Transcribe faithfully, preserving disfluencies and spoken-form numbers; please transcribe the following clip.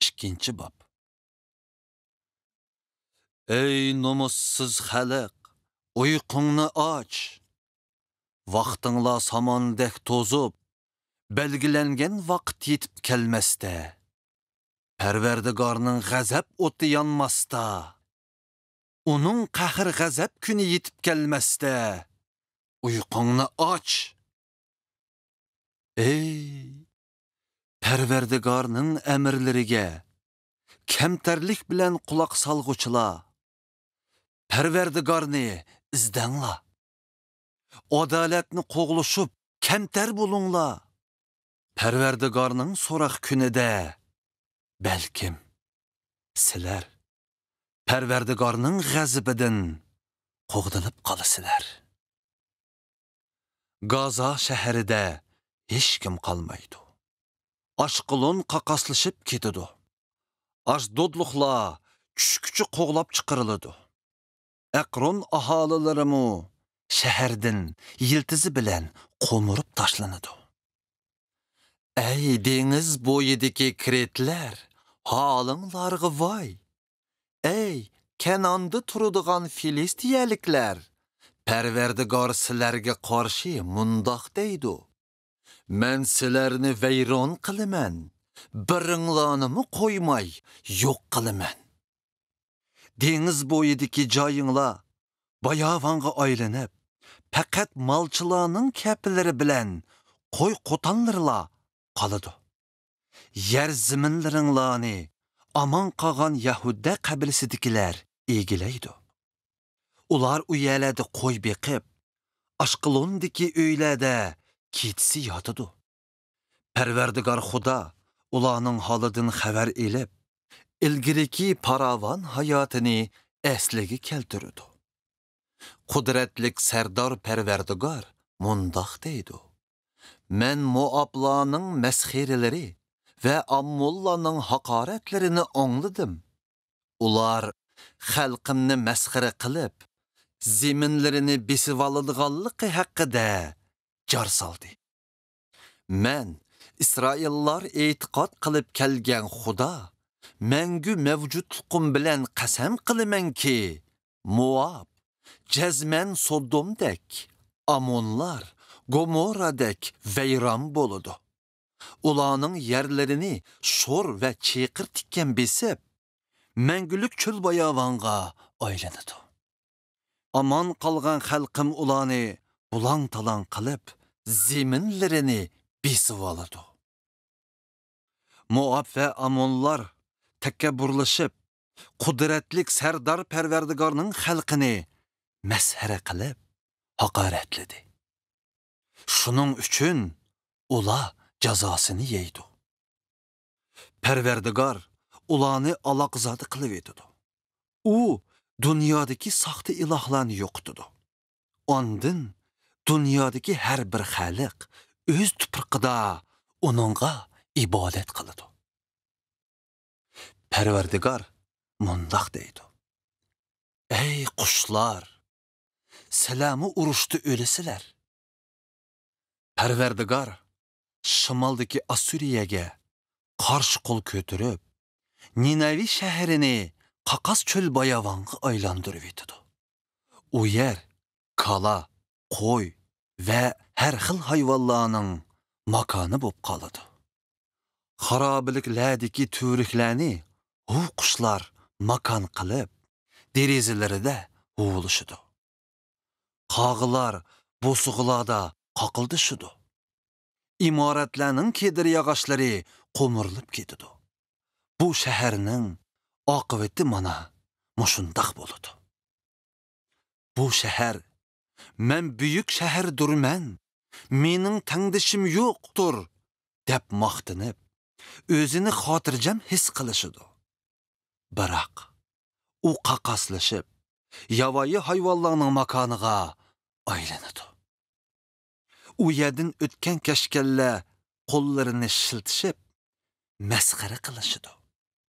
ئىككىنچى باب. ئەي نومۇسسىز خەلق، ئۇيقۇڭنى ئاچ! ۋاقتىڭلار ساماندەك توزۇپ، بەلگىلەنگەن ۋاقىت يېتىپ كەلمەستە، پەرۋەردىگارنىڭ غەزەپ ئوتى يانماستا، ئۇنىڭ قەھر-غەزەپ كۈنى يېتىپ كەلمەستە، ئۇيقۇڭنى ئاچ! ئەي پەرۋەردىگارنىڭ ئەمىرلىرىگە كەمتەرلىك بىلەن قۇلاق سالغۇچىلار، پەرۋەردىگارنى ئىزدەڭلار. ئادالەتنى قوغلىشىپ كەمتەر بولۇڭلار. پەرۋەردىگارنىڭ سوراق كۈنىدە بەلكىم سىلەر پەرۋەردىگارنىڭ غەزىپىدىن قوغدىلىپ قالىسىلەر. گازا شەھىرىدە ھېچكىم قالمايدۇ. ئاشقىلون قاقاسلىشىپ كېتىدۇ. ئاشدودلۇقلار چۈشكۈچە قوغلاپ چىقىرىلىدۇ. ئەقرون ئاھالىلىرىمۇ شەھەردىن يىلتىزى بىلەن قومۇرۇپ تاشلىنىدۇ. ئەي دېڭىز بويىدىكى كرېتلەر، ھالىڭلارغا ۋاي! ئەي كەنئاندا تۇرىدىغان فىلىستىيەلىكلەر، پەرۋەردىگار سىلەرگە قارشى مۇنداق دەيدۇ: مەن سىلەرنى ۋەيران قىلىمەن، بىرىڭلارنىمۇ قويماي يوق قىلىمەن. دېڭىز بويىدىكى جايىڭلار باياۋانغا ئايلىنىپ، پەقەت مالچىلارنىڭ كەپىلىرى بىلەن قوي-قوتانلىرىلا قالىدۇ. يەر زېمىنلىرىڭلارنى ئامان قالغان يەھۇدىيە قەبىلىسىدىكىلەر ئىگىلەيدۇ. ئۇلار ئۇ يەرلەردە قوي بېقىپ، ئاشقىلوندىكى ئۆيلەردە كېچىسى ياتىدۇ. پەرۋەردىگار خۇدا ئۇلارنىڭ ھالىدىن خەۋەر ئېلىپ، ئىلگىرىكى پاراۋان ھاياتىنى ئەسلىگە كەلتۈرىدۇ. قۇدرەتلىك سەردار پەرۋەردىگار مۇنداق دەيدۇ: مەن موئابلارنىڭ مەسخىرىلىرى ۋە ئاممونلارنىڭ ھاقارەتلىرىنى ئاڭلىدىم. ئۇلار خەلقىمنى مەسخىرە قىلىپ، زېمىنلىرىنى بېسىۋالىدىغانلىقى ھەققىدە جار سالدى. مەن ئىسرائىللار ئېتىقاد قىلىپ كەلگەن خۇدا، مەڭگۈ مەۋجۇتلۇقۇم بىلەن قەسەم قىلىمەنكى، موئاب جەزمەن سودومدەك، ئامونلار گومورادەك ۋەيران بولىدۇ. ئۇلارنىڭ يەرلىرىنى شور ۋە چېقىر تىكەن بېسىپ، مەڭگۈلۈك چۆل باياۋانغا ئايلىنىدۇ. ئامان قالغان خەلقىم ئۇلارنى بۇلاڭ-تالاڭ قىلىپ، زېمىنلىرىنى بېسىۋالىدۇ. موئاب ۋە ئامونلار تەكەببۇرلىشىپ، قۇدرەتلىك سەردار پەرۋەردىگارنىڭ خەلقىنى مەسخىرە قىلىپ، ھاقارەتلىدى. شۇنىڭ ئۈچۈن ئۇلار جازاسىنى يەيدۇ. پەرۋەردىگار ئۇلارنى ئالاقزادە قىلىۋېتىدۇ. ئۇ دۇنيادىكى ساختا ئىلاھلارنى يوقىتىدۇ. ئاندىن دۇنيادىكى ھەر بىر خەلق ئۆز تۇپرىقىدا ئۇنىڭغا ئىبادەت قىلىدۇ. پەرۋەردىگار مۇنداق دەيدۇ: ئەي قۇشلار، سىلەرمۇ ئۇرۇشتا ئۆلىسىلەر. پەرۋەردىگار شىمالدىكى ئاسسۇرىيەگە قارشى قول كۆتۈرۈپ، نىنەۋى شەھىرىنى قاقاس چۆل باياۋانغا ئايلاندۇرۇۋېتىدۇ. ئۇ يەر كالا، قوي ۋە ھەر خىل ھايۋانلارنىڭ ماكانى بولۇپ قالىدۇ. خارابىلىكلەردىكى تۈۋرۈكلەرنى ھۇۋ قۇشلار ماكان قىلىپ، دېرىزىلىرىدە ھۇۋلىشىدۇ. قاغىلار بوسۇغىلاردا قاقىلدىشىدۇ. ئىمارەتلەرنىڭ كېدىر ياغاچلىرى قومۇرۇلۇپ كېتىدۇ. بۇ شەھەرنىڭ ئاقىۋىتى مانا مۇشۇنداق بولىدۇ. بۇ شەھەر، مەن بۈيۈك شەھەردۇرمەن، مېنىڭ تەڭدىشىم يوقتۇر، دەپ ماختىنىپ، ئۆزىنى خاتىرجەم ھېس قىلىشىدۇ. بىراق، ئۇ قاقاسلىشىپ، ياۋايى ھايۋانلارنىڭ ماكانىغا ئايلىنىدۇ. ئۇ يەردىن ئۆتكەن-كەچكەنلەر قوللىرىنى شىلتىشىپ، مەسخىرە قىلىشىدۇ.